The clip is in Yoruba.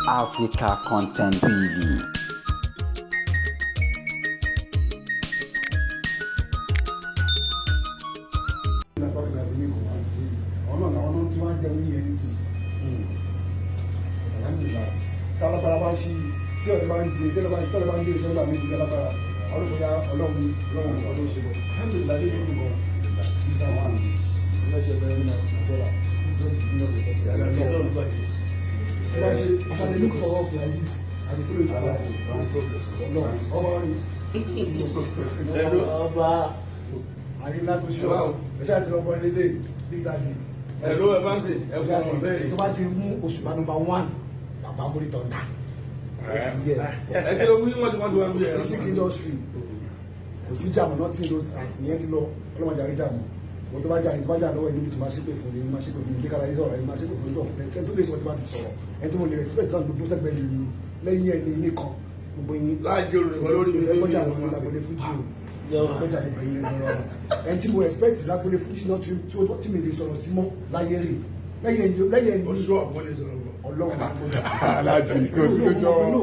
Africa Content TV. Tálábàrà bá ṣí tí ọ̀dọ́ bá ń jẹ tẹ́lẹ̀ bá tẹ́lẹ̀ bá ń jẹ iṣẹ́ gbà méjì tálábàrà àwọn olùkọ́yà ọlọ́run ọlọ́run ọdún ṣe bọ̀ alhamdulilayi ní ìlú gan sí dáwọn àmì ọlọ́ṣẹ́ bẹ́ẹ̀ ní àgbọ̀là. Just beginning of the process. Tí wọ́n ṣe as I dey look for work like this, I dey follow you for life. Ọlọ́run ọba rí. Ọba. Àyínlá tó ṣe ọ ẹ̀ṣẹ́ àti ọgbọ́n ilé big daddy. Ẹ̀lú ẹ̀ bá ń sè ẹ̀kú ọ̀rọ̀ bẹ́ẹ̀. Tó bá ti mú Òṣùpá number one, bàbá múrí tọ̀ǹda ó ti yẹ. Ẹ kí ló wí? Wọ́n ti wá bí ẹ. Music industry, kò sí jàmù, nothing ló ìyẹn ti lọ. Ọlọ́mọdé àrí jàmù wọ́n tó bá jà ní tó bá jà lọ́wọ́ ẹni bí tó máa ṣépè fún mi, máa ṣépè fún mi kíkàrà yìí sọ̀rọ̀ ẹni máa ṣépè fún mi tọ̀. Ẹni tó lè sọ̀rọ̀ tó bá ti sọ̀rọ̀, ẹni tó mo lè respect náà gbogbo sẹ́gbẹ̀ẹ́ ni lẹ́yìn ẹni nìkan gbogbo yín. Láàjì olùkọ́ lórí mi. Ìfẹ́ gbọ́jà wọn lágbólé fújì o, gbọ́jà ní gbẹ̀yìn lẹ́nu ọ̀rọ̀. Ẹni tí mo respect lágbólé fújì náà tí mi lè sọ̀rọ̀ sí mọ́ láyé rè lẹ́yìn ẹni. Oṣù ọ̀pọ̀ lè sọ̀rọ̀ bọ̀. Ọlọ́run àgbọ̀jà. Aláàjì kò sí lójó.